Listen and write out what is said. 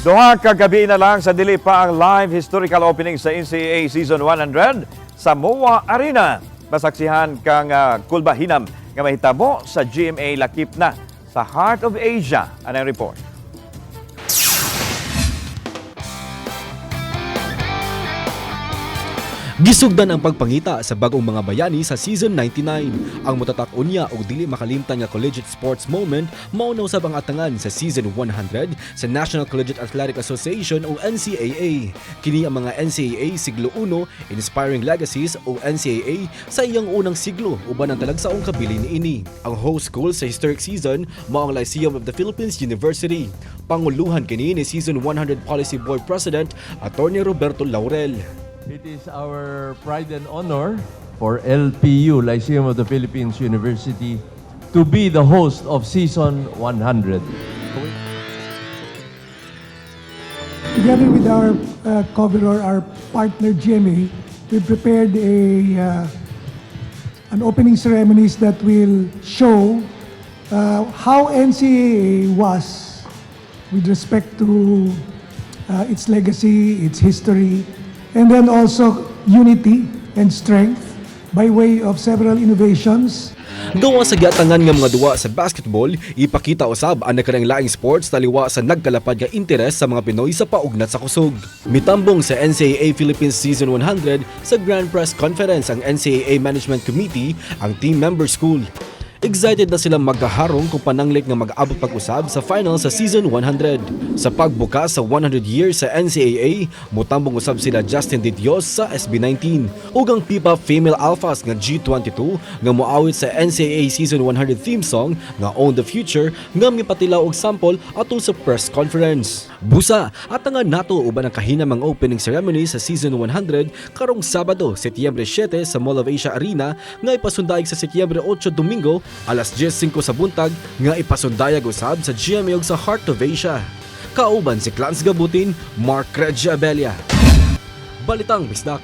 2 ka gabi na lang sa dili pa ang live historical opening sa NCAA Season 100 sa MOA Arena. Masaksihan kang kulbahinam nga mahitabo sa GMA lakip na sa Heart of Asia. Anong report? Gisugdan ang pagpangita sa bagong mga bayani sa Season 99. Ang mutatak unya og dili makalimtan nga collegiate sports moment mao na usab ang atangan sa Season 100 sa National Collegiate Athletic Association o NCAA. Kini ang mga NCAA Siglo 1 Inspiring Legacies o NCAA sa iyang unang siglo uban ang talagsaong kabilin niini. Ang host school sa historic season mao ang Lyceum of the Philippines University. Panguluhan kini ni Season 100 Policy Board President Attorney Roberto Laurel. It is our pride and honor for LPU, Lyceum of the Philippines University, to be the host of Season 100. Together with our coverer, our partner GMA, we prepared a an opening ceremonies that will show how NCAA was with respect to its legacy, its history, and then also unity and strength by way of several innovations. Gawa sa giatangan nga mga duwa sa basketball, ipakita usab ang nagkalaing laing sports taliwa sa nagkalapad nga interes sa mga Pinoy sa paugnat sa kusog. Mitambong sa NCAA Philippines Season 100 sa Grand Press Conference ang NCAA Management Committee, ang team member school. Excited na silang magkaharong kung pananglit nga mag-abot pag-usab sa final sa Season 100. Sa pagbukas sa 100 years sa NCAA, mutambong usab sila Justin De Dios sa SB19 ug ang PIPA Female Alphas nga G22 nga moawit sa NCAA Season 100 theme song nga Own the Future nga mipatilaw og sample atol sa press conference. Busa, atangan nato uban ang kahinamang opening ceremony sa Season 100 karong Sabado, Setyembre 7 sa Mall of Asia Arena nga ipasundayag sa Setyembre 8, Domingo, alas 10:05 sa buntag nga ipasundayag usab sa GMA ug sa Heart of Asia. Kauban si Clans Gabutin, Mark Regia Abella. Balitang Bisdak.